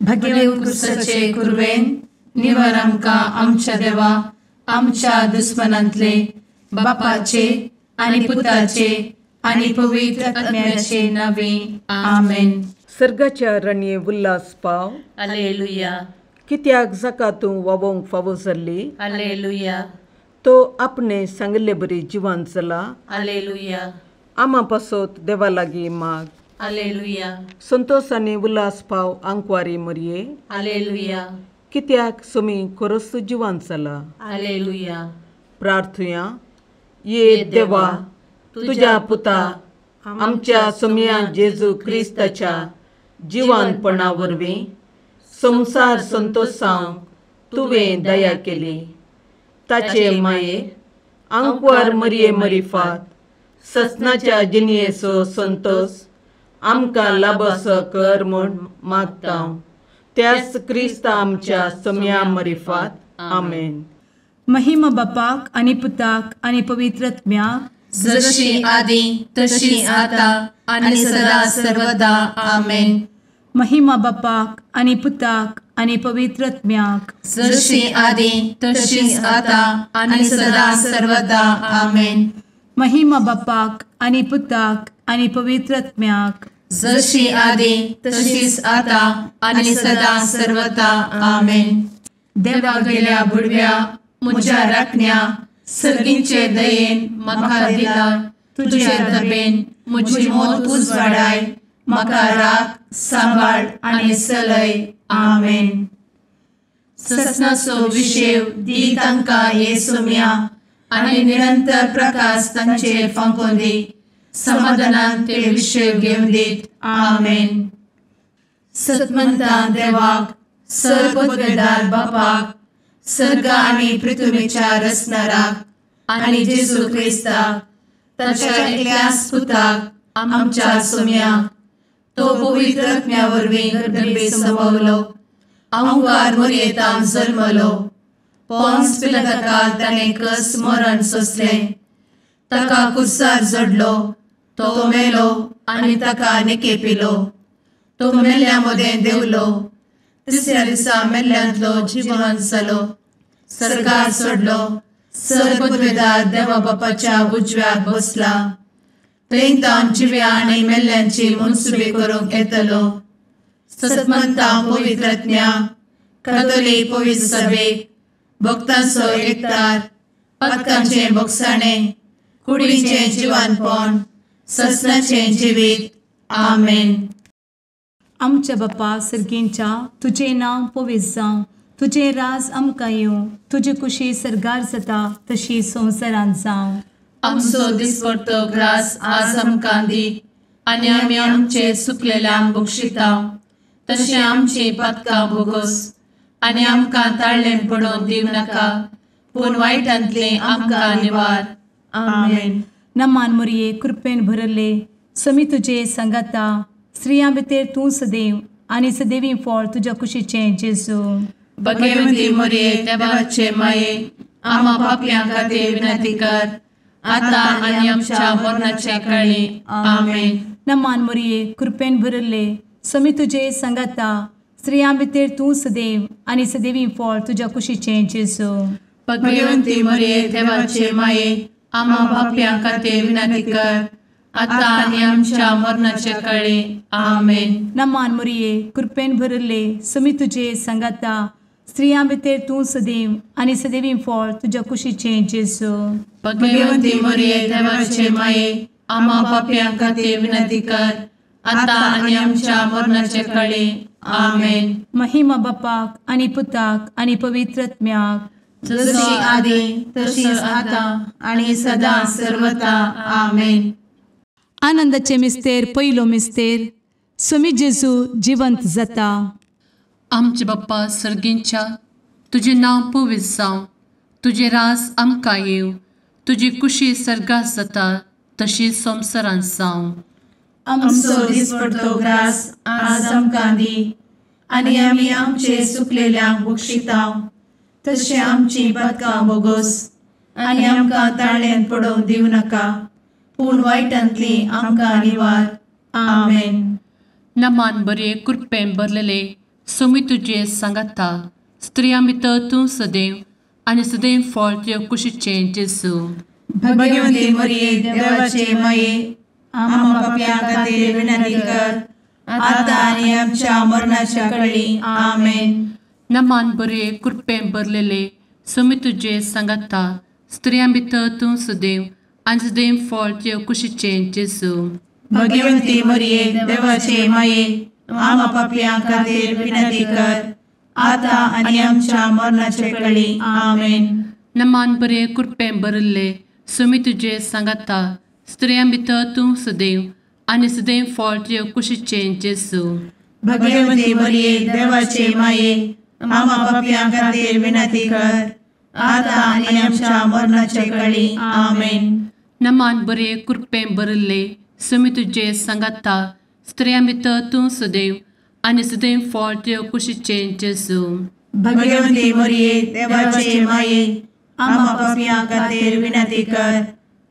भगेव कुरवेन निवर आमकां आमच्या देवा आमच्या दुस्मनांतले बापाचे आनी पुताचे आनी पवित्र आत्म्याचे नावे आमेन. सर्गाच्या रणये उल्हास पाव. हालेलुया. कित्याक जाका तूं वावोंक फावो जाल्ली. हालेलुया. तो आपणे सांगिल्ले बरी जिवान चला. हालेलुया. आमा पासत देवा लागीं माग. हालेलुया. संतोष आनी उल्हास पाव आंकवारी मरये. हालेलुया. कित्याक सुमी खरोच जिवान चला. हालेलुया. प्रार्थुया. ये देवा तुझ्या पुता आमच्या सोमया जेजू क्रिस्ताच्या जिवानपणा वरवीं संवसार संतोषांक तुवें दया केली. ताचे माये आंकवार मरये मरिफात ससनाच्या जिणयेचो संतोष आमकां लाभसो कर म्हूण मागता त्याच क्रिस्ता आमच्या सोमया मरिफात. आमेन. महिमा बापाक आनी पुताक आनी पवित्र आत्म्याक, जशी आदी तशी आता आनी सदा सर्वदा. आमेन. महिमा बापाक आनी पुताक आनी पवित्र आत्म्याक, जशी आदी तशी आता आनी सदा सर्वदा. आमेन. महिमा बापाक आनी पुताक आनी पवित्र आत्म्याक, जशी आदी तशीच आता आनी सदा सर्वदा. आमेन. देवा गेल्या बुडव्या म्हज्या राखण्या सर्गींचे दयेन म्हाका दिला तुजे दबेन म्हजी मोत उजवाडाय म्हाका राख सांबाळ आनी सलय. आमेन. ससनाचो विशेव दी तांकां हे सोम्या आनी निरंतर प्रकाश तांचेर फांकोवन दी. समाधानान ते विशेव घेवन दीत. आमेन. सतमंता देवाक सर्वपदवेदार बापाक सर्ग आनी पृथ्वीच्या रचणाराक आनी जेजू क्रिस्ताक ताच्या एकल्याच पुताक आमच्या सोम्याक तो पवित्र आत्म्या वरवीं गर्भे संभवलो आंकार मोरयेतान जल्मलो पोन्स पिलाताकाल ताणें कस मरण सोंसलें ताका कुर्सार जडलो तो मेलो आनी ताका निकेपिलो तो मेल्ल्या मदें देवलो तिसऱ्या दिसा मेल्ल्यांतलो जिवन जालो सर्गार सोडलो सर्वपदवेदार देवा बापाच्या उजव्याक बसला थंय तावन जिव्या आनी मेल्ल्यांची मनसुबी करूंक येतलो. सतमंता पवित्र आत्म्या कातोलीक पवित्र सभेक भक्तांचो एकतार पातकांचें भोगसाणें कुडीचें जिवानपण ससनाचें जिवीत. आमेन. आमच्या बापा सर्गींच्या तुजें नांव पवित्र जावं, तुजें राज आमकां येवं, तुजी कुशी सर्गार जाता तशी संवसारांत जावं. आमचो दिसपडतो ग्रास आज आमकां दी आनी आमी आमचे सुकलेल्यांक बक्षिता तशें आमची पातकां भोगोस आनी आमकां ताळ्ळें पडोवन दिवं नाका पूण वायटांतलें आमकां निवार. आमेन. नमान मोरये कृपेन भरले समी तुजे सांगाता स्त्रियां भितर तूं सदैव आनी सदैवी फळ तुज्या कुशीचें जेजू. भगवंती मोरये देवाचे माये आमा पापयां खातीर विनंती कर आता आनी आमच्या मरणाच्या काळी. आमेन. नमान मोरये कृपेन भरले समी तुजे सांगाता स्त्रियां भितर तूं सदैव आनी सदैवी फळ तुज्या कुशीचें जेजू. भगवंती मोरये देवाचे माये आमा पापयां खातीर विनंती कर आता आनी आमच्या मरणाच्या काळी. आमेन. नमान मोरये कृपेन भरले समी तुजे सांगाता स्त्रियां भितर तूं सदैव आनी सदैवी फळ तुज्या कुशीचें जेजू. भगवंती मोरये देवाचे माये आमा पापयां खातीर विनंती कर आता आनी आमच्या मरणाच्या काळी. आमेन. महिमा बापाक आनी पुताक आनी पवित्र आत्म्याक, जशी आदी तशीच आता आनी सदा सर्वता. आमेन. आनंदाचे मिस्तेर पयलो मिस्तेर सोमी जेजू जिवंत जाता. आमचे बाप्पा सर्गींच्या तुजें नांव पवित्र जावं, तुजें राज आमकां येवं, तुजी कुशी सर्गात जाता तशी संवसारांत जावं. आमचो दिसपडतो ग्रास आज आमकां दी आनी आमी आमचे सुकलेल्यांक बक्षिता तशें आमची पातकां बोगोस आनी आमकां ताळ्यांत पडोवंक दिवं नाका, पूण वायटांतली आमकां निवार. आमेन. नमान बरे कृपेन भरलेले सोमी तुजे सांगाता, स्त्रियां भितर तूं सदैव आनी सदैव फळ तुजे कुशीचें जेजू. भगवती मरिये देवाचे माये, आम्हा पाप्यां खातीर विनंती कर आतां आनी आमच्या मरणाच्या कळी. आमेन. नमान बरे कृपेन भरलेले सोमी तुजे सांगाता, स्त्रियां भितर तूं सदैव आनी सदैव फळ तुजे कुशीचें जेजू. भगवती मरिये देवाचे माये, आम्हा पाप्यां खातीर विनंती कर आतां आनी आमच्या मरणाच्या कळी. आमेन. नमान बरे कृपेन भरिल्ले सोमी तुजे सांगाता, स्त्रियां भितर तूं सदैव आनी सदैव फळ तुजे कुशीचें जेजू. भगवती मरिये देवाचे माये, आम्हा पाप्यां खातीर विनंती कर आतां आनी आमच्या मरणाच्या कळी. आमेन. नमान बरे कृपेन भरिल्ले सोमी तुजे सांगाता, स्त्रियां भितर तूं सदैव आनी सदैव फळ तुजे कुशीचें जेजू. भगवती मरिये देवाचे माये, आम्हा पाप्यां खातीर विनंती कर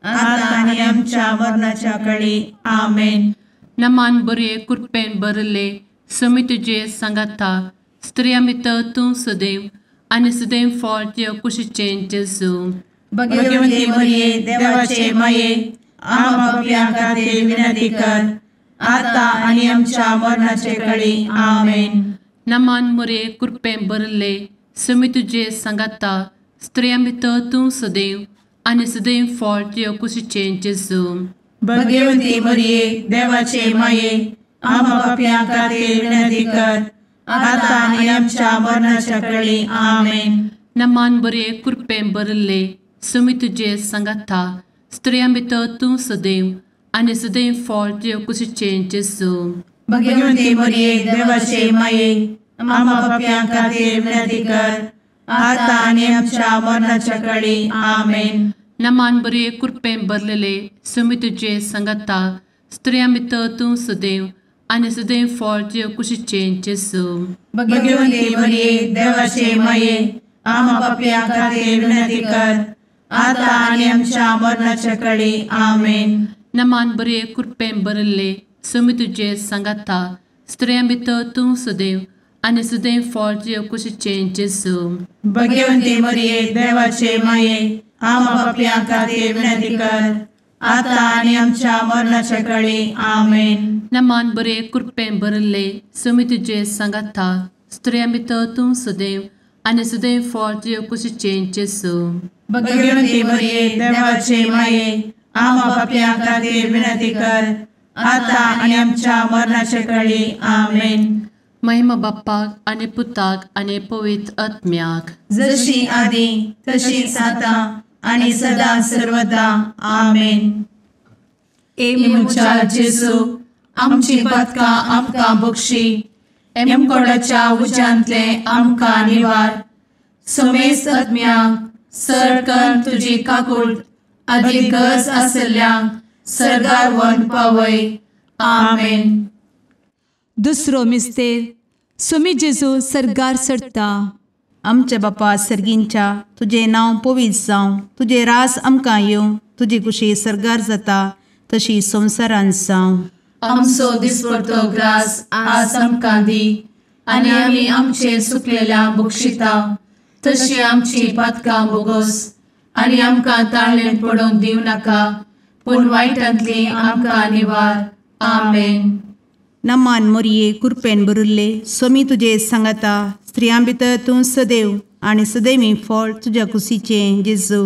आतां आनी आमच्या मरणाच्या कळी. आमेन. नमान बरे कृपेन भरिल्ले सोमी तुजे सांगाता, स्त्रियां भितर तूं सदैव आनी सदैव फळ तुजे कुशीचें जेजू. भगवती मरिये देवाचे माये, आम्हा पाप्यां खातीर विनंती कर आतां आनी आमच्या मरणाचे कळी. आमेन. नमान मरिये कृपेन भरिल्ले सोमी तुजे सांगाता, स्त्रियां भितर तूं सदैव आनी सदैव फळ तुजे कुशीचें जेजू. भगवती मरिये देवाचे माये, आम्हा पाप्यां खातीर विनंती कर आतां आनी आमच्या मरणाच्या कळी. आमेन. नमान बरे कृपेन भरिल्ले सोमी तुजे सांगाता, स्त्रियां भितर तूं सदैव आनी सदैव फळ तुजे कुशीचें जेजू. भगवती मरिये देवाचे माये, आम्हा पाप्यां खातीर विनंती कर आतां आनी आमच्या मरणाच्या कळी. आमेन. नमान बरे कृपेन भरलेले सोमी तुजे सांगाता, स्त्रियां भितर तूं सदैव आनी सदैव फळ तुजे कुशीचें जेजू. भगवती मरिये देवाचे माये, आम्हा पाप्यां खातीर विनंती कर आतां आनी आमच्या मरणाच्या कळी. आमेन. नमान बरे कृपेन भरिल्ले सोमी तुजे सांगाता, स्त्रियां भितर तूं सदैव आनी सदैव फळ तुजे कुशीचें जेजू. भगवती मरिये देवाचे माये, आम्हा पाप्यां खातीर विनंती कर आतां आनी आमच्या मरणाच्या कळी. आमेन. नमान बरे कृपेन भरिल्ले सोमी तुजे सांगाता, स्त्रियां भितर तूं सदैव आनी सदैव फळ तुजे कुशीचें जेजू. भगवती मरिये देवाचे माये, आम्हा पाप्यां खातीर विनंती कर आतां आनी आमच्या मरणाच्या कळी. आमेन. महिमा बाप्पाक आनी पुताक आनी पवित्र आत्म्याक, जशी आदी तशीच आतां आनी सदा सर्वदा. आमेन. ए म्हज्या जेजू, आमची पातकां आमकां बक्षी, एमकोडाच्या उज्यांतले आमकां निवार, समेस्त आत्म्यांक सरकन तुजी काकूट आदी गरज आशिल्ल्यांक सर्गार व्हरून पावय. आमेन. दुसरो मिस्तेर सोमी जेजू सर्गार चडटा. आमच्या बापा सर्गींच्या, तुजें नांव पवित्र जावं, तुजें राज आमकां येवं, तुजी कुशी सर्गार जाता तशी संवसारांत जावं. आमचो दिसपडतो ग्रास आज आमकां दी आनी आमी आमचे सुकलेल्या बक्षिता तशी आमची पातकां बोगोस आनी आमकां ताळ्ळेंत पडोवंक दिवं नाका, पूण वायटांतली आमकां निवार. आमेन. नमान मोरये कृपेन भरिल्ले सोमी तुजे सांगाता, स्त्रियां भितर तूं सदैव आनी सदैवी फळ तुज्या कुशीचें जेजू.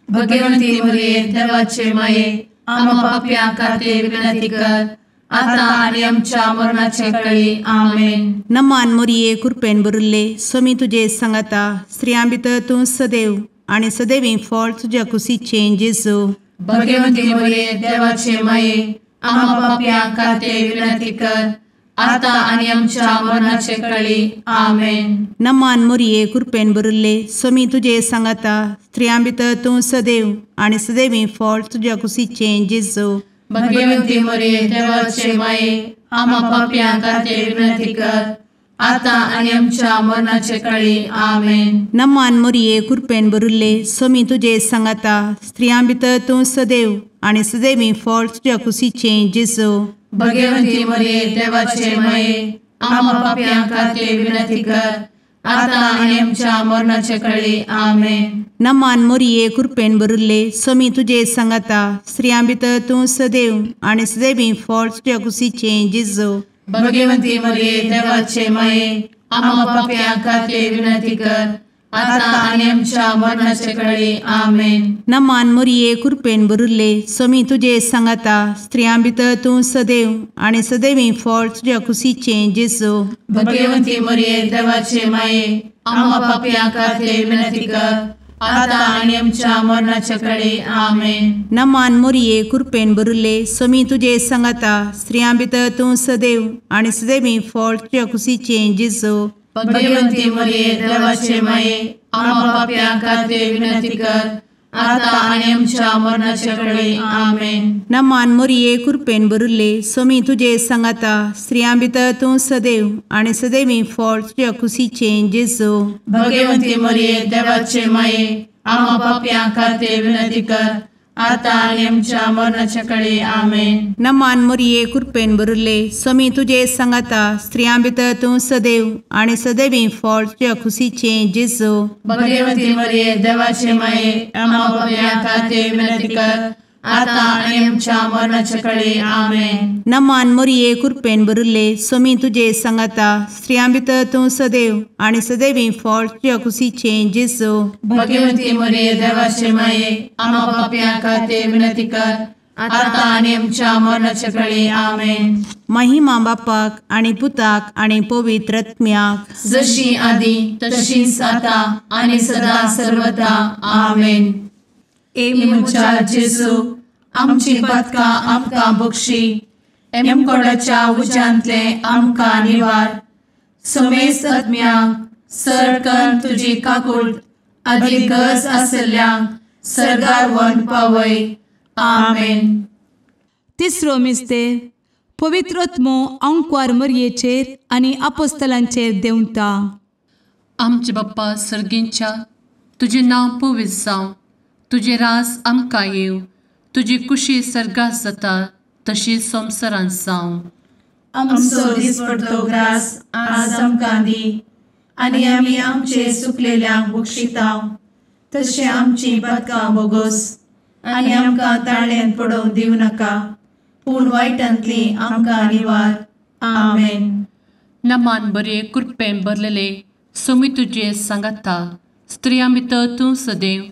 भगवंती मोरये देवाचे माये, आम्हा पाप्यां खातीर विनंती कर आतां आनी आमच्या मरणाचे कळी. आमेन. नमान मोरये कृपेन भरिल्ले सोमी तुजे सांगाता, स्त्रियां भितर तूं सदैव आनी सदैवी फळ तुज्या कुशीचें जेजू. भगवंती मोरये देवाचे माये, आम्हा पाप्यां खातीर विनंती कर आतां आनी आमच्या मरणाचे कळी. आमेन. नमान मोरये कृपेन भरिल्ले स्वामी तुजे सांगाता, स्त्रियां भितर तूं सदैव आनी सदैवी फळ तुज्या कुशीचें जेजू. भगवंती मोरये देवाचे माये, आमा पापयां खातीर विनंती कर, आतां आनी आमच्या मरणाचे कळी. आमेन. नमान मोरये कृपेन भरिल्ले स्वामी तुजे सांगाता, स्त्रियां भितर तूं सदैव आनी सदैवी फळ तुज्या कुशीचें जेजू. भगवंती मोरये देवाचे माये, आमा पापयां खातीर विनंती कर, आतां आनी आमच्या मरणाचे कळी. आमेन. नमान मोरये कृपेन भरिल्ले स्वामी तुजे सांगाता, स्त्रियां भितर तूं सदैव आनी सदैवी फळ तुज्या कुशीचें जेजू. भगवंती मोरये देवाचे माये, आमा पापयां खातीर विनंती कर, आतां आनी आमच्या मरणाचे कळी. आमेन. नमान मोरये कृपेन भरिल्ले स्वामी तुजे सांगाता, स्त्रियां भितर तूं सदैव आनी सदैवी फळ तुज्या कुशीचें जेजू. भगवंती मोरये देवाचे माये, आमा पापयां खातीर विनंती कर, आतां आनी आमच्या मरणाचे कळी. आमेन. नमान मोरये कृपेन भरिल्ले स्वामी तुजे सांगाता, स्त्रियां भितर तूं सदैव आनी सदैवी फळ तुज्या कुशीचें जेजू. भगवंती मोरये देवाचे माये, आमा पापयां खातीर विनंती कर, आतां आनी आमच्या मरणाचे कळी. आमेन. नमान मोरये कृपेन भरिल्ले स्वामी तुजे सांगाता, स्त्रियां भितर तूं सदैव आनी सदैवी फळ तुज्या कुशीचें जेजू. भगवंती मोरये देवाचे माये, आमा पापयां खातीर विनंती कर, आतां आनी आमच्या मरणाचे कळी. आमेन. नमान मोरये कृपेन भरिल्ले स्वामी तुजे सांगाता, स्त्रियां भितर तूं सदैव आनी सदैवी फळ तुज्या कुशीचें जेजू. भगवंती मोरये देवाचे माये, आमा पापयां खातीर विनंती कर, आतां आनी आमच्या मरणाचे कळी. आमेन. नमान मोरये कृपेन भरिल्ले स्वामी तुजे सांगाता, स्त्रियां भितर तूं सदैव आनी सदैवी फळ तुज्या कुशीचें जेजू. भगवंती मोरये देवाचे माये, आमा पापयां खातीर विनंती कर, आतां आनी आमच्या मरणाचे कळी. आमेन. महिमा बापाक आनी पुताक आनी पवित्र आत्म्याक, जशी आदी तशीच आतां आनी सदा सर्वदा. आमेन. ए म्हज्या जेजू, आमची पातकां आमकां बक्षी, एमकोडाच्या उज्यांतले आमकां निवार, समेस्त आत्म्यांक सरकन तुजी काकूट आदी गरज आसल्ल्यांक सर्गार व्हरून पावय. आमेन. तिसरो मिस्तेर पवित्र आत्मो आंकवार मरयेचेर आनी आपोस्तलांचेर देंवता. आमचे बाप्पा सर्गींच्या, तुजें नांव पवित्र जावं, तुजें राज आमकां येवं, तुजी कुशी सर्गात जाता तशी संवसारांत जावं. आमचो दिसपडतो ग्रास आज आमकां दी, आनी आमी आमचे सुकलेल्यांक बक्षितांव, तशें आमची पातकां बोगोस, आनी आमकां ताळ्यांत पडोवंक दिवं नाका, पूण वायटांतली आमकां निवार. आमेन. नमान बरे कृपेन भरलेले स्वामी तुजे सांगाता, स्त्रियां भितर तूं सदैव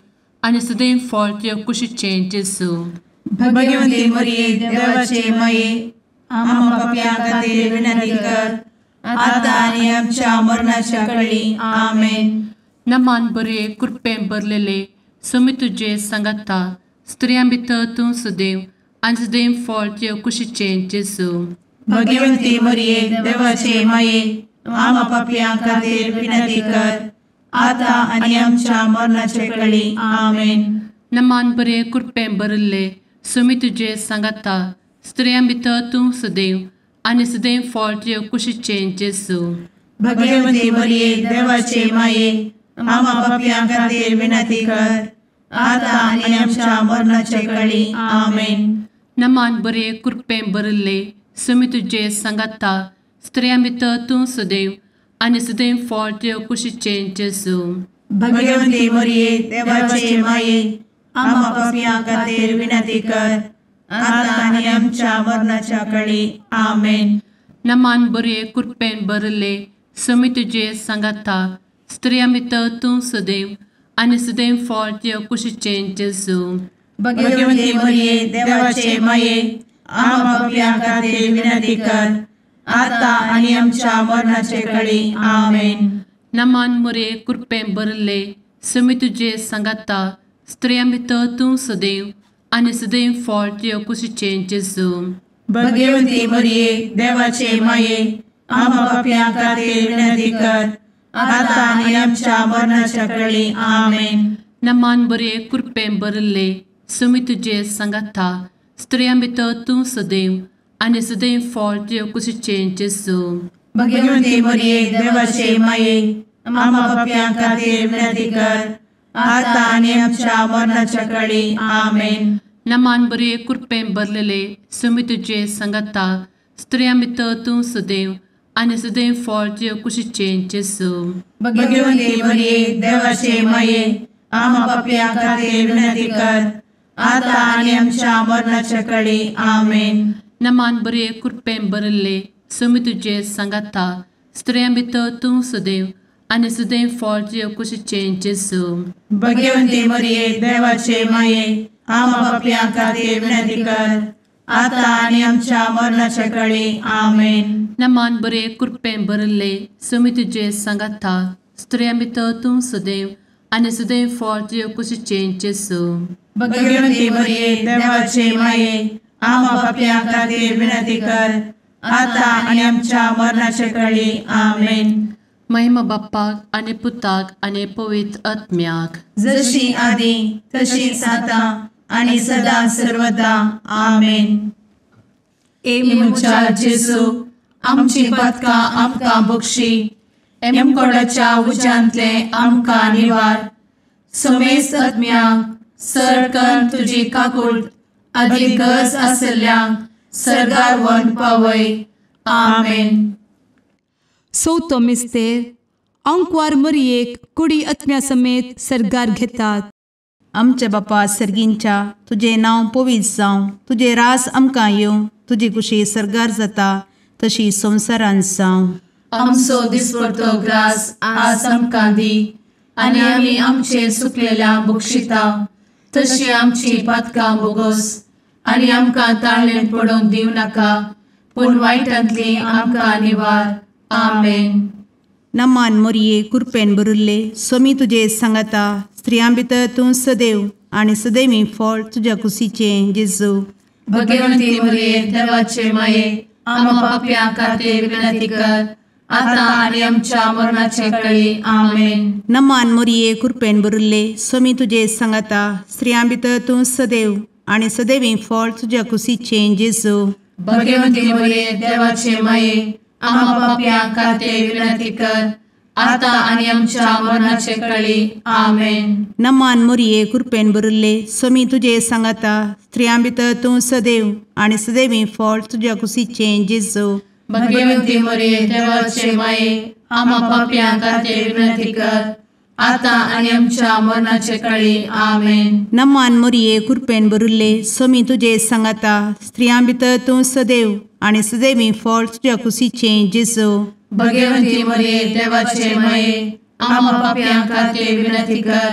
आनी सदैव फळ तुज्या कुशीचें जेजू. भगवंती मोरये देवाचे माये, आमा पापयां खातीर विनंती कर, आतां आनी आमच्या मरणाच्या कळी. आमेन. नमान बरे कृपेन भरलेले स्वामी तुजे सांगाता, स्त्रियां भितर तूं सदैव आनी सदैव फळ तुज्या कुशीचें जेजू. भगवंती मोरये देवाचे माये, आमा पापयां खातीर विनंती कर, आतां आनी आमच्या मरणाचे कळी. आमेन. नमान बरे कृपेन भरिल्ले स्वामी तुजे सांगाता, स्त्रियां भितर तूं सदैव आनी सदैव फळ तुज्या कुशीचें जेजू. भगवंती मोरये देवाचे माये, आमा पापयां खातीर विनंती कर, आतां आनी आमच्या मरणाचे कळी. आमेन. नमान बरे कृपेन भरिल्ले स्वामी तुजे सांगाता, स्त्रियां भितर तूं सदैव आनी सदैव फळ तुज्या कुशीचें जेजू. भगवंती मोरये देवाचे माये, आमा पापयां खातीर विनंती कर, आतां आनी आमच्या मरणाच्या कळी. आमेन. नमान बरे कृपेन भरिल्ले स्वामी तुजे सांगाता, स्त्रियां भितर तूं सदैव आनी सदैव फळ तुज्या कुशीचें जेजू. भगवंती मोरये देवाचे माये, आमा पापयां खातीर विनंती कर, आतां आनी आमच्या मरणाचे कळी. आमेन. नमान मोरये कृपेन भरिल्ले स्वामी तुजे सांगाता, स्त्रियां भितर तूं सदैव आनी सदैव फळ तुज्या कुशीचें जेजू. भगवती मरिये देवाचे माये आम्हा पाप्यां खातीर विनंती कर आता आनी आमच्या मरणाच्या वेळी. आमेन. नमान बरे कृपेन भरिल्ले सुमी तुजे सांगाता स्त्रियां भितर तूं सदैव आनी सदैव फळ तुजे कुशीचें जेजू. भगवती मरिये देवाचे माये आम्हा पाप्यां खातीर विनंती कर आता आनी आमच्या मरणाच्या वेळी. आमेन. नमान बरे कृपेन भरलेले सुमी तुजे सांगाता स्त्रियां भितर तूं सदैव आनी सदैव फळ तुजे कुशीचें जेजू. भगवती मरिये देवाचे माये आम्हा पाप्यां खातीर विनंती कर आता आनी आमच्या मरणाच्या वेळी. आमेन. नमान बरे कृपेन भरिल्ले सुमी तुजे सांगाता स्त्रियां भितर तूं सदैव आनी सदैव फळ तुजे कुशीचें जेजू. भगवती मरिये देवाचे माये आम्हा पाप्यां खातीर विनंती कर आता आनी आमच्या मरणाच्या वेळी. आमेन. नमान बरे कृपेन भरिल्ले सुमी तुजे सांगाता स्त्रियां भितर तूं सदैव आनी सदैव फळ तुजे कुशीचें जेजू. भगवती मरिये देवाचे माये आम्हा पाप्यां खातीर विनंती कर आता आनी आमच्या मरणाच्या वेळी. आमेन. महिमा बाप्पाक आनी पुताक आनी पवित्र आत्म्याक जशी आदी तशीच आता आनी सदा सर्वदा. आमेन. ए म्हज्या जेजू आमची पातकां आमकां बक्षी एमकोडाच्या उज्यांतले आमकां निवार. समेस्त आत्म्यांक सरकन तुजी काकूट आदी गरज आशिल्ल्यांक सरगार वन पावय. आमेन. चवथो मिस्तेर आंकवार मरियेक कुडी आत्म्या समेत सर्गार घेतात. आमच्या बापा सर्गींच्या तुजें नांव पवित्र जावं, तुजें राज आमकां येवं, तुजी कुशी सर्गार जाता तशी संवसारांत जावं. आमचो दिसपडतो ग्रास आज आमकां दी आनी आमी आमचे सुकलेल्या बक्षिता तशी आमची पातकां बोगोस आनी आमकां ताळेन पडोवंक दिवं नाका पूण वायटांतली आमकां निवार. आमेन. नमान मोरये कृपेन भरिल्ले स्वामी तुजे सांगाता स्त्रियां भितर तूं सदैव आनी सदैवी फळ तुज्या कुशीचें जेजू. भगवती मोरये देवाचे माये आम्हा पाप्यां खातीर विनंती कर आता आनी आमच्या मरणाच्या वेळी. आमेन. नमान मोरये कृपेन भरिल्ले स्वामी तुजे सांगाता स्त्रियां भितर तूं सदैव आनी सदैवी फळ तुज्या कुशीचें जेजू. भगवती मोरये देवाचे माये आम्हा पाप्यां खातीर विनंती कर आता आनी आमच्या मरणाच्या वेळी. आमेन. नमान मोरये कृपेन भरिल्ले स्वामी तुजे सांगाता स्त्रियां भितर तूं सदैव आनी सदैवी फळ तुज्या कुशीचें जेजू. भगवती मोरये देवाचे माये आम्हा पाप्यां खातीर विनंती कर आता आनी आमच्या मरणाच्या वेळी. आमेन. नमान मोरये कृपेन भरिल्ले स्वामी तुजे सांगाता स्त्रियां भितर तूं सदैव आनी सदैवी फळ तुज्या कुशीचें जेजू. भगवती मोरये देवाचे माये आम्हा पाप्यां खातीर विनंती कर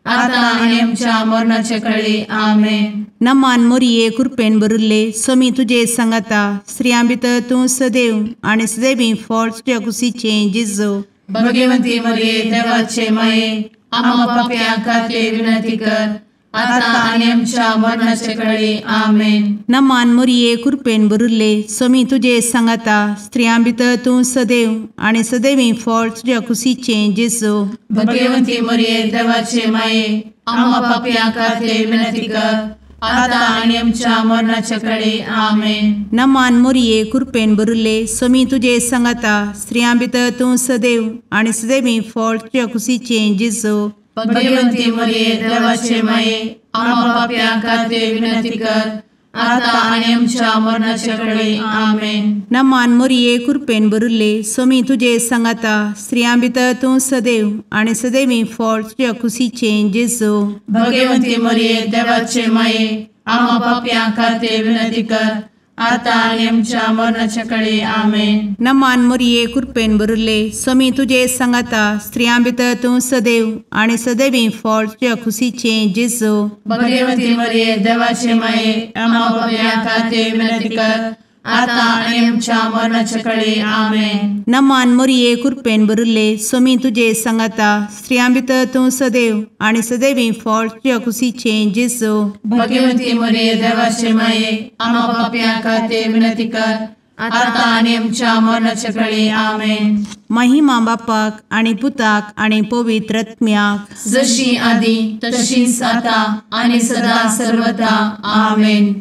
आता आनी आमच्या मरणाच्या वेळी. आमेन. नमान मोरये कृपेन भरिल्ले स्वामी तुजे सांगाता स्त्रियां भितर तूं सदैव आनी सदैवी फळ तुज्या कुशीचें जेजू. भगवती मोरये देवाचे माये आम्हा पाप्यां खातीर विनंती कर आता आनी आमच्या मरणाच्या वेळी. आमेन. नमान मोरये कृपेन भरिल्ले स्वामी तुजे सांगाता स्त्रियां भितर तूं सदैव आनी सदैवी फळ तुज्या कुशीचें जेजू. भगवती मोरये देवाचे माये आम्हा पाप्यां खातीर विनंती कर आता आनी आमच्या मरणाच्या वेळी. आमेन. नमान मोरये कृपेन भरिल्ले स्वामी तुजे सांगाता स्त्रियां भितर तूं सदैव आनी सदैवी फळ तुज्या कुशीचें जेजू. भगवती मोरये देवाचे माये आम्हा पाप्यां खातीर विनंती कर आता आनी आमच्या मरणाच्या वेळी. आमेन. नमान मोरये कृपेन भरिल्ले स्वामी तुजे सांगाता स्त्रियां भितर तूं सदैव आनी सदैवी फळ तुज्या कुशीचें जेजू. भगवती मोरये देवाचे माये आम्हा पाप्यां खातीर विनंती कर आता आनी आमच्या मरणाच्या वेळी. आमेन. नमान मोरये कृपेन भरिल्ले स्वामी तुजे सांगाता स्त्रियां भितर तूं सदैव आनी सदैवी फळ तुज्या कुशीचें जेजू. भगवती मोरये देवाचे माये आम्हा पाप्यां खातीर विनंती कर आतां आनी आमच्या मरणाच्या कडेन. आमेन. नमान मोरये कृपेन भरिल्ले, स्वामी तुजे सांगाता, स्त्रियां भितर तूं सदैव आनी सदैवी फळ तुज्या कुशीचें जेजू. भगवती मोरये देवाचे माये, आमा पापयां खातीर विनंती कर, आतां आनी आमच्या मरणाच्या कडेन. आमेन. महिमा बापाक आनी पुताक आनी पवित्र आत्म्याक, जशी आदी तशीच आतां आनी सदां सर्वदा. आमेन.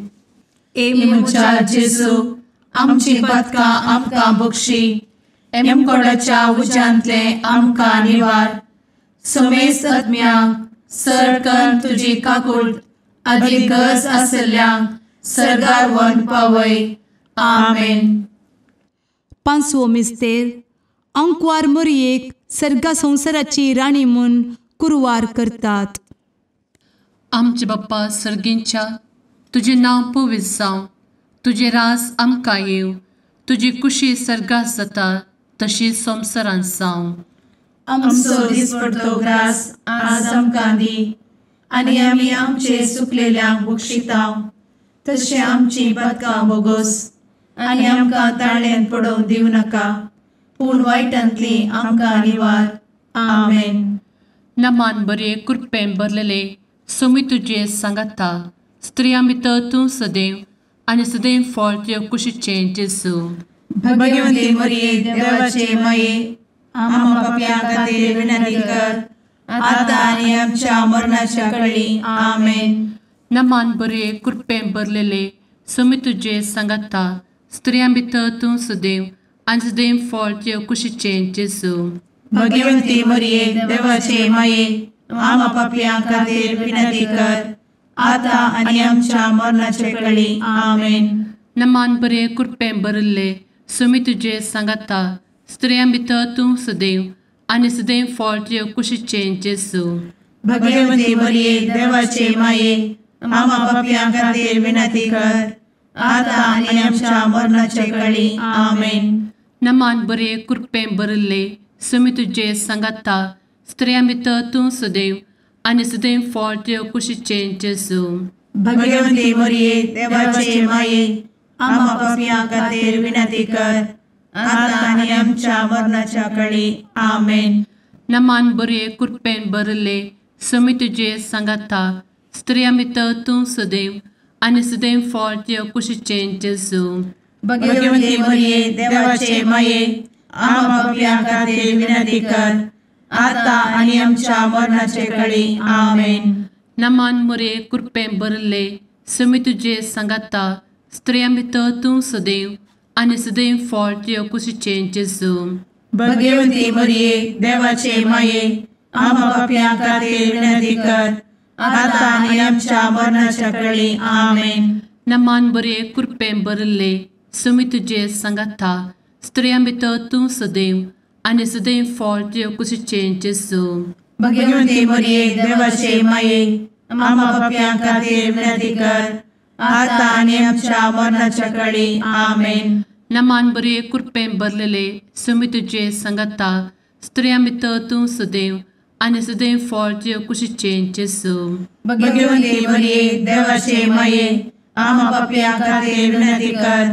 ए म्हज्या जेजू, आमची पातकां आमकां बक्षी, एमकोडाच्या उज्यांतले आमकां निवार, समेस्त आत्म्यांक सरकन तुजी काकूट आदी गरज आसल्ल्यांक सर्गार व्हरून पावय. आमेन. पांचवो मिस्तेर, आंकवार मोरयेक सर्गा संवसाराची राणी म्हूण कुरवार करतात. आमचे बाप्पा सर्गींच्या, तुजें नांव पवित्र जावं, तुजें राज आमकां येवं, तुजी कुशी सर्गात जाता तशी संवसारांत जावं. आमचो दिसपडतो ग्रास आज आमकां दी, आनी आमी आमचे सुकलेल्यांक बक्षितांव, तशें आमची पातकां बोगोस, आनी आमकां ताळ्यांत पडोवंक दिवं नाका, पूण वायटांतली आमकां निवार. आमेन. नमान बरे कृपेन भरलेले, स्वामी तुजे सांगाता, स्त्रियां भितर तूं सदैव आनी सदैव फळ तुज्या कुशीचें जेजू. भगवती मोरये देवाचे माये, आमा पापयां खातीर विनंती कर, आतां आनी आमच्या मरणाच्या कडेन. आमेन. नमान बरे कृपेन भरलेले, स्वामी तुजे सांगाता, स्त्रियां भितर तूं सदैव आनी सदैव फळ तुज्या कुशीचें जेजू. भगवती मोरये देवाचे माये, आमा पापयां खातीर विनंती कर, आतां आनी आमच्या मरणाच्या कडेन. आमेन. नमान बरे कृपेन भरिल्ले, स्वामी तुजे सांगाता, स्त्रियां भितर तूं सदैव आनी सदैव फळ तुज्या कुशीचें जेजू. भगवती मोरये देवाचे माये, आमा पापयां खातीर विनंती कर, आतां आनी आमच्या मरणाच्या कडेन. आमेन. नमान बरे कृपेन भरिल्ले, स्वामी तुजे सांगाता, स्त्रियां भितर तूं सदैव आनी सदैव फळ तुज्या कुशीचें जेजू. भगवती मोरये देवाचे माये, आमा पापयां खातीर विनंती कर, आतां आनी आमच्या मरणाच्या कडेन. आमेन. नमान बरे कृपेन भरिल्ले, स्वामी तुजे सांगाता, स्त्रियां भितर तूं सदैव आनी सदैव फळ तुज्या कुशीचें जेजू. भगवती मोरये देवाचे माये, आमा पापयां खातीर विनंती कर, आतां आनी आमच्या मरणाचे कडेन. आमेन. नमान मोरये कृपेन भरिल्ले, स्वामी तुजे सांगाता, स्त्रियां भितर तूं सदैव आनी सदैव फळ तुज्या कुशीचें जेजू. भगवती मोरये देवाचे माये, आमा पापयां खातीर विनंती कर, आतां आनी आमच्या मरणाच्या कडेन. आमेन. नमान बरे कृपेन भरिल्ले, स्वामी तुजे सांगाता, स्त्रियां भितर तूं सदैव आनी सदैव फळ तुज्या कुशीचें जेजू. भगवती मोरये देवाचे माये, आमा पापयां खातीर विनंती कर, आतां आनी आमच्या मरणाच्या कडेन. आमेन. नमान बरे कृपेन भरलेले, स्वामी तुजे सांगाता, स्त्रियां भितर तूं सदैव आनी सदैव फळ तुज्या कुशीचें जेजू. भगवती मोरये देवाचे माये, आमा पापयां खातीर विनंती कर,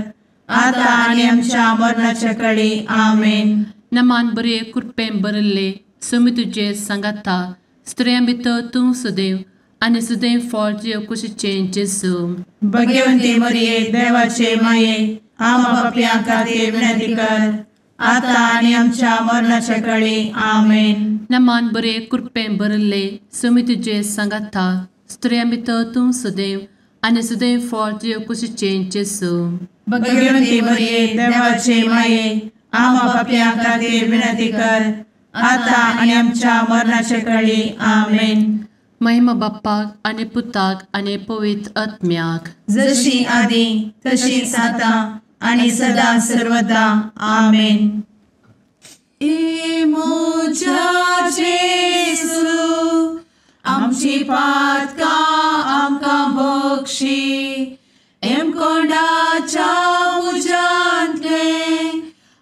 आतां आनी आमच्या मरणाच्या कडेन. आमेन. नमान बरे कृपेन भरिल्ले, स्वामी तुजे सांगाता, स्त्रियां भितर तूं सदैव आनी सदैव फळ तुज्या कुशीचें जेजू. भगवती मोरये देवाचे माये, आमा पापयां खातीर विनंती कर, आतां आनी आमच्या मरणाच्या कडेन. आमेन. नमान बरे कृपेन भरिल्ले, स्वामी तुजे सांगाता, स्त्रियां भितर तूं सदैव आनी सदैव फळ तुज्या कुशीचें जेजू. भगवती मोरये देवाचे माये, आमा पापयां खातीर विनंती कर, आतां आनी आमच्या मरणाच्या कडेन. आमेन. महिमा बाप्पाक आनी पुताक आनी पवित्र आत्म्याक, जशी आदी तशीच आतां आनी सदां सर्वदा. आमेन. ए म्हज्या जेजू, आमची पातकां आमकां बक्षी, एमकोंडाच्या उज्यांतले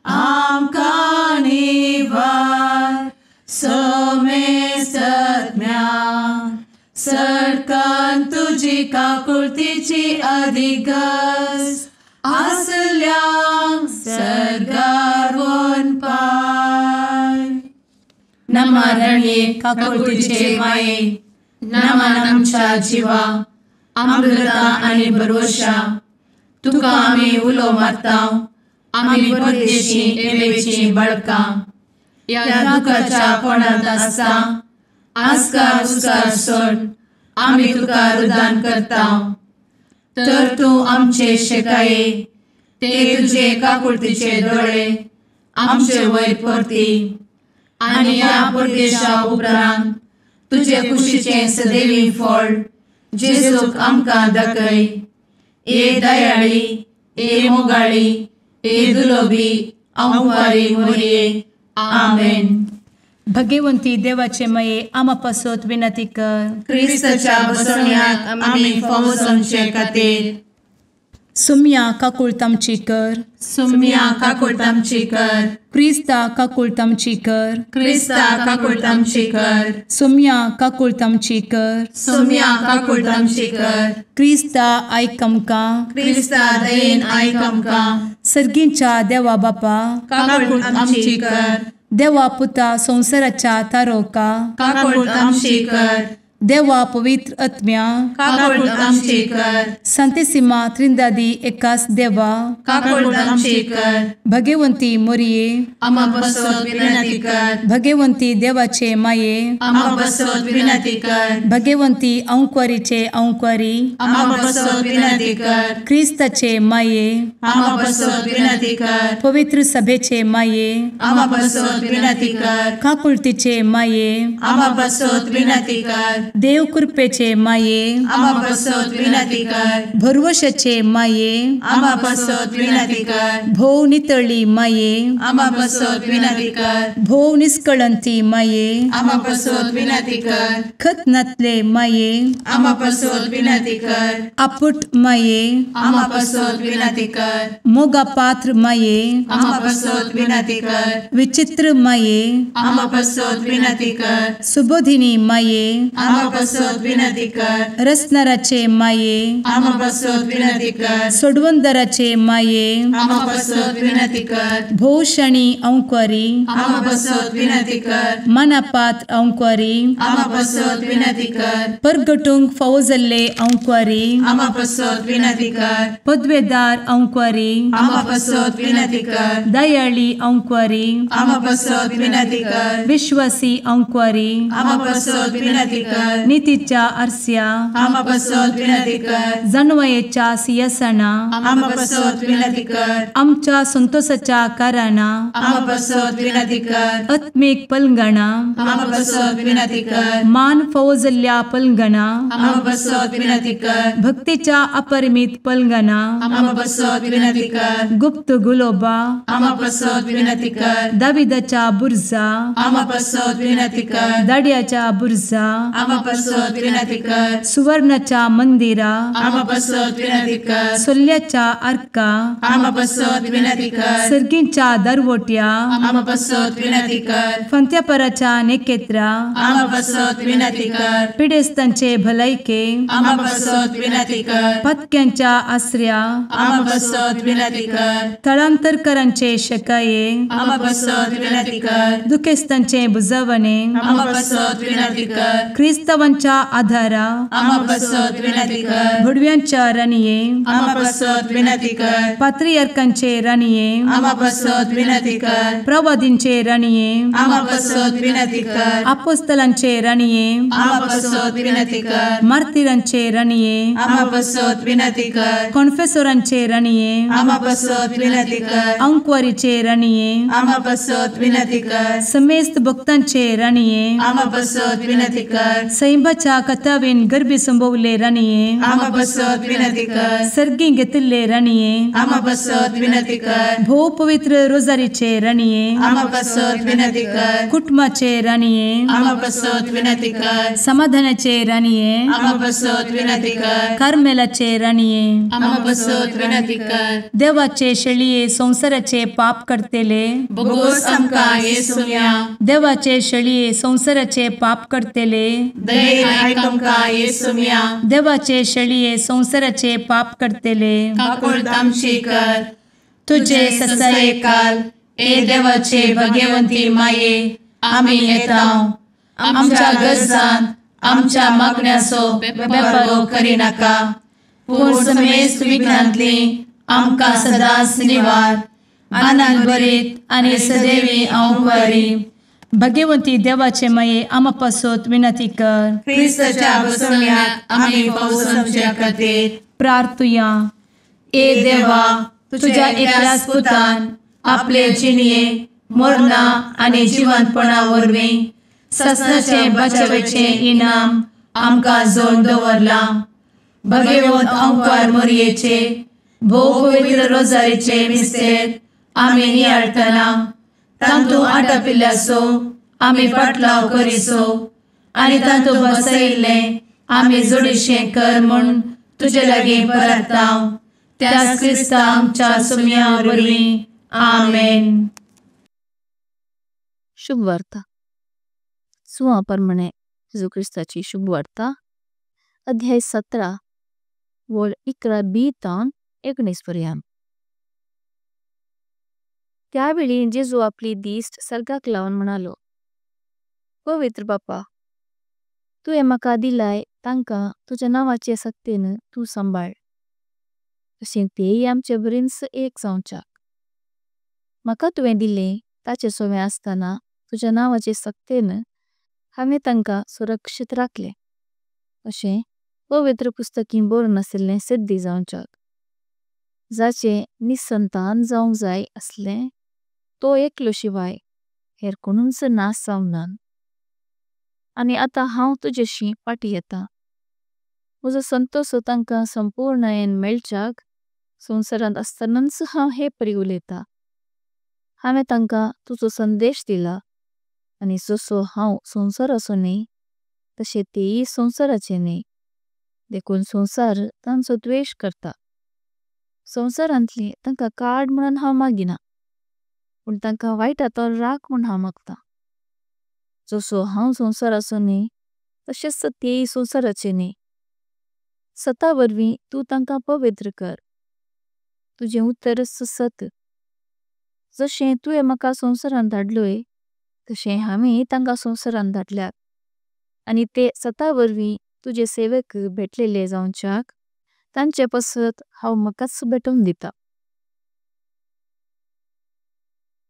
आमकां निवार, समेस्त आत्म्या सरकान तुजी काकुळतीची अधिगस. आसल्यांक सर्गार वनपाय. नमा रणये काकुळतीचे माये, नमन आमच्या जिवा, अमृता आनी भरवशा, तुका आमी उलो मारता, आमी परदेशी एवेची बाळकां, ह्या दुखाच्या कोणांत आसता आस्कार उस्कार सोड आमी तुका रुदान करता. तर तूं आमचे शेकाये ते तुजे काकुळतीचे दोळे आमचे वयर परती आनी ह्या परदेशा उपरांत तुजे कुशीचें सदैवी फळ जेजूक आमकां दाखय. ए दयाळी, ए मोगाळी, ए दुलोबी अंवारी मोरये. आमेन. भगवंती देवाचे मये आमा पासत विनंती कर. क्रिस्ताच्या बसवण्याक आमी फावो जावचे खातीर. सुम्या काकुळट आमची कर. सुम्या काकुळट आमची कर. क्रिस्ता काकुळट आमची कर. क्रिस्ता काकुळट आमची कर. सुम्या काकुळट आमची कर. सुम्या काकुळट आमची कर. क्रिस्ता आयक आमकां. क्रिस्ता दयेन आयक आमकां. सर्गींच्या देवा बापा काकुळट आमची कर. देवा पुता संवसाराच्या तारोका काकुळट आमची कर. देवा पवित्र आत्म्या काकुळट आमची कर. संतेसिमा त्रिंदादी एकास देवा काकुळट आमची कर. भगवंती मोरये आमा पासत विनंती कर. भगवंती देवाचे माये आमा पासत विनंती कर. भगवंती अंकुरीचे अंकुरी आमा पासत विनंती कर. क्रिस्ताचे माये आमा पासत विनंती कर. पवित्र सभेचे माये आमा पासत विनंती कर. काकुळतीचे माये आमा पासत विनंती कर. देव कृपेचे माये आमा पासत विनंती कर. भरवशाचे माये आमा पासत विनंती कर. भोव नितळी माये आमा पासत विनंती कर. भोव निष्कळंती माये आमा पासत विनंती कर. खत नातले माये आमा पासत विनंती कर. आपुट माये आमा पासत विनंती कर. मोगा पात्र माये आमा पासत विनंती कर. विचित्र माये आमा पासत विनंती कर. सुबोधिनी माये आमा पासत विनंती कर. रसनाराचे माये आमा पासत विनंती कर. सोडवंदराचे माये आमा पासत विनंती कर. भोवशणी अंकुरी आमा पासत विनंती कर. मनापात्र अंकुरी आमा पासत विनंती कर. परगटूंक फावो जाल्ले अंकुरी आमा पासत विनंती कर. पदवेदार अंकुरी आमा पासत विनंती कर. दयाळी अंकुरी आमा पासत विनंती कर. विश्वासी अंकुरी आमा पासत विनंती कर. नितीच्या आरस्या आमा पासत विनंती कर. जानवयेच्या सिंहासना आमा पासत विनंती कर. आमच्या संतोषाच्या कारणा आमा पासत विनंती कर. आत्मीक पलंगणा आमा पासत विनंती कर. मान फावो जाल्ल्या पलंगणा आमा पासत विनंती कर. भक्तीच्या अपरिमित पलंगणा आमा पासत विनंती कर. गुप्त गुलोबा आमा पासत विनंती कर. दाविदाच्या बुर्जा आमा पासत विनंती कर. दाड्याच्या बुर्जा आमा पासत विनंती कर. सुवर्णाच्या मंदिरा आमा पासत विनंती कर. सोल्ल्याच्या आर्का आमा पासत विनंती कर. सर्गींच्या दरवट्या आमा पासत विनंती कर. फंत्यापराच्या नेकेत्रा आमा पासत विनंती कर. पिडेस्तांचे भलायके आमा पासत विनंती कर. पत्क्यांच्या आसऱ्या आमा पासत विनंती कर. थळांतरकरांचे शकाये आमा पासत विनंती कर. दुखेस्तांचे बुजवणे आमा पासत विनंती कर. क्रिस्तावांच्या आधारा आमा पासत विनंती कर. भुडव्यांच्या राणये आमा पासत विनंती कर. पात्रियार्कांचे राणये आमा पासत विनंती कर. प्रवादींचे राणये आमा पासत विनंती कर. आपोस्तलांचे राणये आमा पासत विनंती कर. मार्तिरांचे राणये आमा पासत विनंती कर. कॉन्फेसोरांचे राणये आमा पासत विनंती कर. अंकुवारीचे राणये आमा पासत विनंती कर. समेस्त भक्तांचे राणये आमा पासत विनंती कर. सैंबाच्या कथावेन गर्भी संभवले राणये आमा पासत विनंती कर. सर्गी घेतिल्ले राणये आमा पासत विनंती कर. भोव पवित्र रोजारीचे राणये आमा पासत विनंती कर. कुटुंबाचे राणये आमा पासत विनंती कर. समाधानाचे राणये आमा पासत विनंती कर. कार्मेलाचे राणये आमा पासत विनंती कर. देवाचे शेळये संवसाराचे पाप करतेले बोगोस आमकां येसुम्या देवाचे शेळये संवसाराचे पाप करतेले दयेन आयक आमकां येसुम्या. देवाचे शेळये संवसाराचे पाप करतले काकुळट आमची कर. तुजे ससायेकाल ए देवाचे भगवंती माये आमी येता आमच्या गरजान आमच्या मागण्याचो बेपर्वो करिनाका पूण समेस्त विघ्नांतली आमकां सदांच निवार. आनंद भरीत आनी सदैवी अंकुरी. भगवंती देवाचे माये आमा पासत विनंती कर. क्रिस्ताच्या बसवण्याक आमी पावसाच्या खातीर प्रार्थुया. ए देवा तुझ्या एकल्याच पुतान आपले जिणये मरणा आनी जिवंतपणा वरवीं ससनाचे बचावेचे इनाम आमकां जोड दवरलां. भगवंत अंकार मोरयेचे भोव पवित्र रोजारीचे मिस्तेर आमी नियाळटना तांतू आटापिल्ल्याचो आमी पाटलाव करिसो आनी तांतू बसयिल्लें आमी जोडीशें कर म्हूण तुजे लागीं परता त्याच क्रिस्ता आमच्या सुम्या वरवीं. आमेन. शुभवार्ता. सुआ परमाणे जेजू क्रिस्ताची शुभवार्ता अध्याय 17 वळ 11 बी तान 19 पर्यंत. त्यावेळी जेजू आपली दिस्ट सर्गाक लावन म्हणालो, पवित्र बापा, तुवें म्हाका दिलाय तांकां तुज्या नांवाचे सक्तेन तूं सांबाळ, अशें तेय आमचे भरिंच एक जावचाक। म्हाका तुवें दिलें ताचे सोवे अस्ताना तुज्या नांवाचे सक्तेन हांवें तांकां सुरक्षित राखले, अशें पवित्र पुस्तकीं बरोवन आसिल्लें सिद्धी जावचाक। जाचे निसंतान जावंक जाय असले तो एकलो शिवाय हेर कोणुच नास जावंक नान। आनी आतां हांव तुजेशी पाटी येता, म्हजो संतोष तांकां संपूर्णायें मेळचाक संसारांत अस्तानांच हांव हे परी उलयता। हांवें तांकां तुजो संदेश दिला आनी जसो हांव संसाराचो न्ही तशे तेय संसाराचे न्ही, देखून संसार तांचो द्वेष करता। संसारांतली तांकां काड म्होणों हांव मागिना, पण तांकां वैतांतलो राख म्होण हांव मागता। जसो हांव संसाराचो न्ही तशेच तेय संसाराचे न्ही। सता वरवीं तू तांकां पवित्र कर, तुजें उत्तरच सत। जशें तुवें म्हाका संसारांत धाडलोय तशें हांवें तांकां संसारांत धाडल्यात, आनी ते सता वरवीं तुजे सेवेक भेटलेले जावचाक तांचे पसत हांव म्हाकाच भेटों दिता।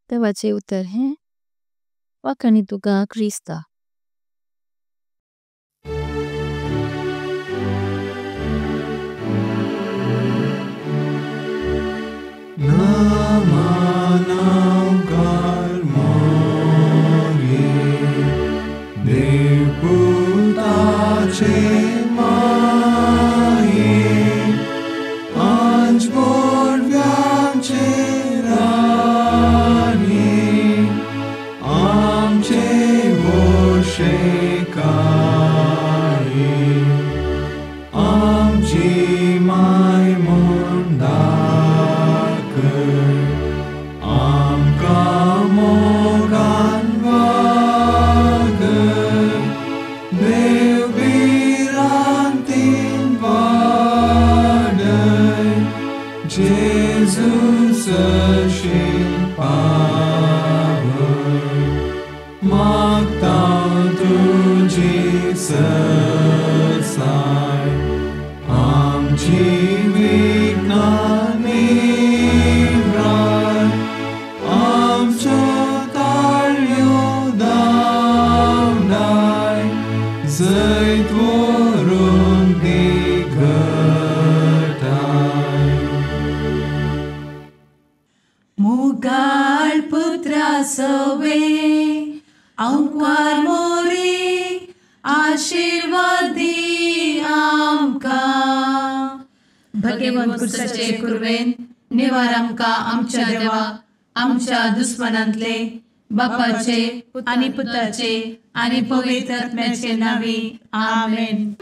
देवाचे उत्तर हें वाखाणी तुका क्रिस्ता। दुस्मनांतले बापाचे आनी पुताचे आनी पवित्र आत्म्याचे नांवी. आमेन.